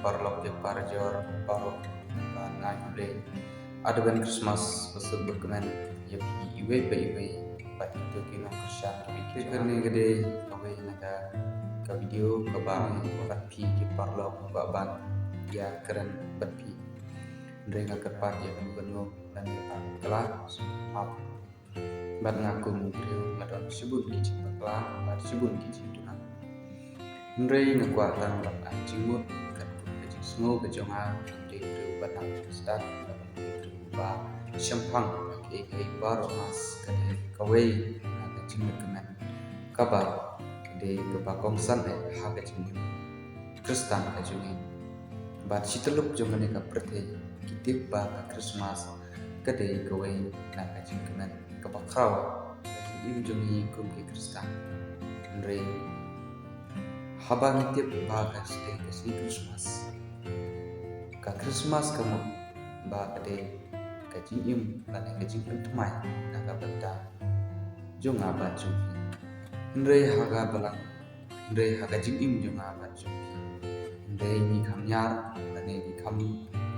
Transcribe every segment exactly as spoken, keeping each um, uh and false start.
paralok ki parajor, paralok ba ngai khublei. Advent Christmas ba suk ba kmen ïa phi iwei pa iwei, bad kito ki nongkyrshan kiba ïeit. Kane ka dei kawei na ka, ka video kaba ngan ïa bad phi ki paralok ba ban ïa kren bad phi. Hynrei nga kyrpad ïa phi ban ïoh lane ban kylla, sngewbha. Bad nga kum u briew nga don shibun ki jingpakla bad shibun ki jingduna. Hynrei nga kwah tang ban ai jingmut katkum ka jingsngew ka jong nga, kum u briew ba nang stad, bad kum u briew ba shemphang, ka ei ka ei baroh mas ka dei kawei na ka jingmut ka men kaba ka dei kaba kongsan eh ha ka jingim Khristan ka jong ngi. Bad shi tyllup jong kane ka pyrthei ki tip ba ka Christmas ka dei kawei na ka jingkmen kaba khraw ka jingim jong ngi kum ki Khristan. Hynrei haba ngi tip ba ka dei ka sngi Christmas, ka Christmas ka mut ba ka dei ka jingim lane ka jingpynthymmai na ka bynta jong nga bad jong phi. Hynrei ha ka balang, hynrei ha ka jingim jong nga bad jong phi, hynrei ngi kham ñiar lane ngi kham,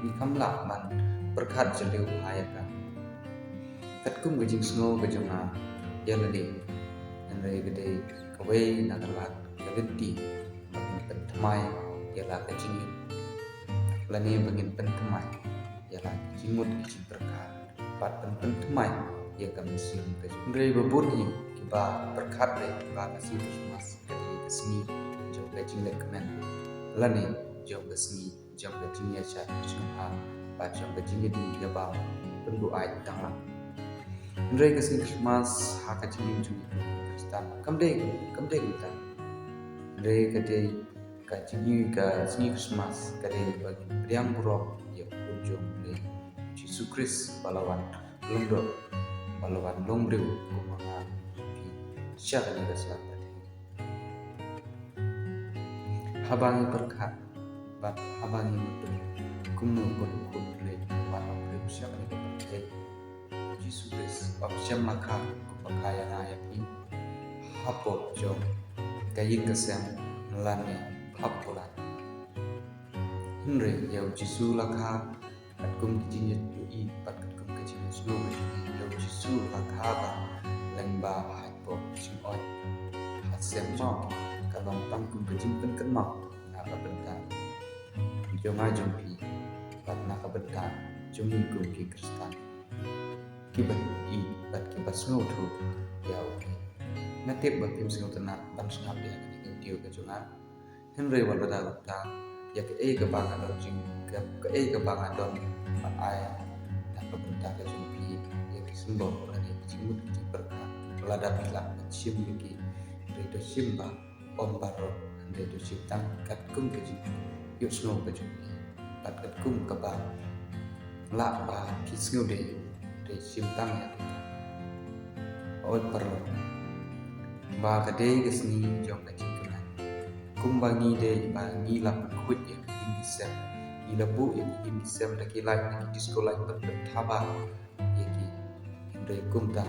ngi kham lah ban pyrkhat jylliew bha ïa ka. Katkum ka jingsngew ka jong nga ïa lade, hynrei ka dei kawei na ka lad ka lynti ba ngin pynthymmai ïa la ka jingim, lane ba ngin pynthymmai ïa la ka jingmut ka jingpyrkhat, bad ban pynthymmai ïa ka mynsiem ka jong. Hynrei ba bun hi kiba pyrkhat leh ba ka sngi Christmas ka dei ka sngi jong ka jingleh kmen, lane jong ka sngi jong ka jingïaishah sngewbha bad jong ka jingïadei ïa ba pynbuaid dang lang. Hynrei ka sngi Christmas ha ka jingim jong ngi Khristan kam dei, kam dei kumta. Hynrei ka dei ka jingim, ka sngi Christmas ka dei ba ngin pdiang burom ïa u Khun jong U Blei, Jisu Khrist, ba la wan longdoh, ba la wan long briew kum ma nga kum ma phi sha kane ka sla pyrthei. Haba ngi pyrkhat bad haba ngi mutdur kumno ba U Khun U Blei u wan long briew sha kane ka pyrthei, Jisu Khrist um shym la kha kum ba kha ïa nga ïa phi hapoh jong ka ïing ka sem lane hapoh la. Hynrei ïa U Jisu la kha katkum ka jingïeit ïa u, bad katkum ka jingsngew ïa u, ïa U Jisu la kha ba lyngba hapoh jingoi ha sem, ka long tang kum ka jingpynkynmaw na ka bynta jong nga jong phi bad na ka bynta jong ngi kum ki Khristan kiba ïeit bad kiba sngewthuh ïa U Blei. Nga tip ba phim sngewtynnat ban sngap ïa kane ka video ka jong nga. Hynrei wat lada kumta, ïa kaei kaba nga don jing, ka, kaei kaba nga don ban ai na ka bynta ka jong phi, ïa ki symbol lane ki jingmut ki jingpyrkhat, lada phi lah ban shim ïa ki, hynrei to shim ba ym baroh, hynrei to shim tang katkum ka jingïohsngew ka jong phi bad katkum kaba lah ba ki sngewdei, hynrei shim tang ïa kata. Oi paralok, ba ka dei ka sngi jong ka jingkmen. Kumba ngi dei ba ngi la pynkhuid ïa ka ïing ki sem, ngi la buh ïa ka ïing ki sem da ki light, da ki disco light ban pynthaba ïa ki. Hynrei kumta,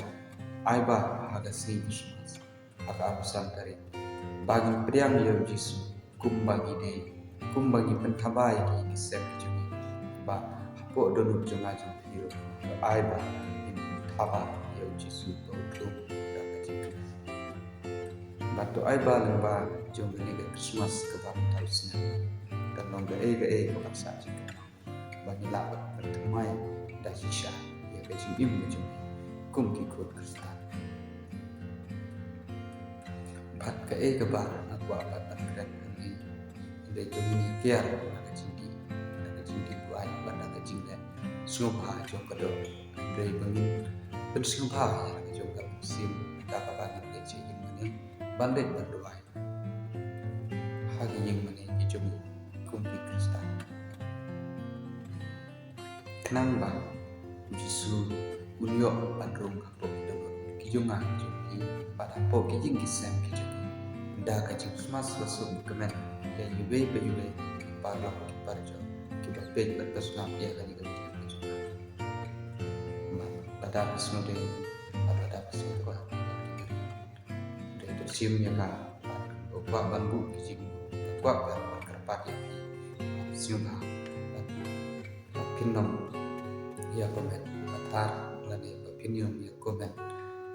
ai ba ha ka sngi Christmas, ha ka arphew san tarik, ba ngin pdiang ïa U Jisu kumba ngi dei, kumba ngi pynthaba ïa ki ïing ki sem ki jong ngi. Ba hapoh dohnud jong nga jong phi ruh, to ai ba ngin pynthaba ïa U Jisu ba u tlung da ka jingkmen. Bad to ai ba lyngba jong kane ka Christmas kaba mynta u snem, kan long kaei kaei kaba sah jingkmen, ba ngin lah ban pynthymmai da shisha ïa ka jingim ka jong ngi kum ki khun Khristan. Bad kaei kaba nga kwah ban pynkren hangne, hynrei to ngin ïa kiar na ka jingdih, na ka jingdih buaid bad na ka jingleh sngewbha jong ka doh, hynrei ba ngin pynsngewbha ïa ka jong ka mynsiem da kaba ngin leit sha ïing mane ban leit ban duwai ha ki ïing mane ki jong ngi kum ki Khristan. Khnang ba U Jisu un ïoh ban rung hapoh ki dohnud ki jong nga ki jong phi bad hapoh ki ïing ki sem ki jong ngi. Da ka jingkyrmen ba suk ba kmen ïa iwei pa iwei ki paralok ki parajor kiba peit bad ba sngap ïa kane ka video ka jong nga. Bad lada phi sngewdei bad lada phi sngewthuh, dei to shim ïa ka, bad kwah ban buh ki jingbuh, kwah ban kyrpad ïa phi ban sngewbha ban phin nym ïa comment ba tar lane ba phin nym ïa comment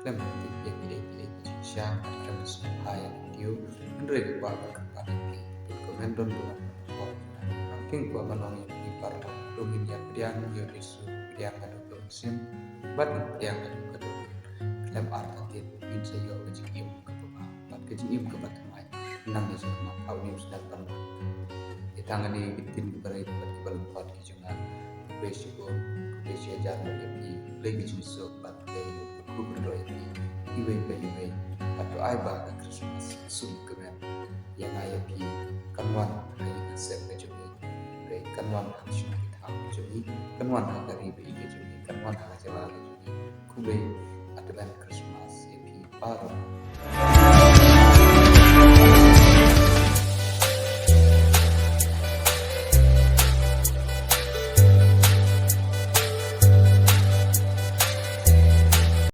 khlem tip ïa kiei kiei ki jingshisha, khlem sngewbha ïa ki video, hynrei ka kwah ban kyrpad ïa phi phin comment don burom. Hangteng kwah ban ong ïa phi paralok, to ngin ïa pdiang ïa u Jisu, pdiang haduh ka mynsiem bad ngin pdiang haduh ka dohnud. Khlem artatien ngin sa ïoh ka jingim kaba bha bad ka jingim kaba thymmai. Nang ïa sngewbha ha une u snem ban wan. Ïa tang kane ki ktien kiba rit bad kiba lyngkot ki jong nga. Khublei shibun, khublei shihajar ïa phi, khublei ki jingsuk bad khublei ïa u Kynrad ïa phi iwei pa iwei. Bad to ai ba ka Christmas sum kmen ïa nga ïa phi, kan wan ha ïing ha sem ka jong ngi, kan wan ha ki shnong ki thaw ka jong ngi, kan wan ha ka ri ba ïeit ka jong ngi, kan wan ha ka jylla ka jong ngi. Khublei Advent Christmas ïa phi baroh.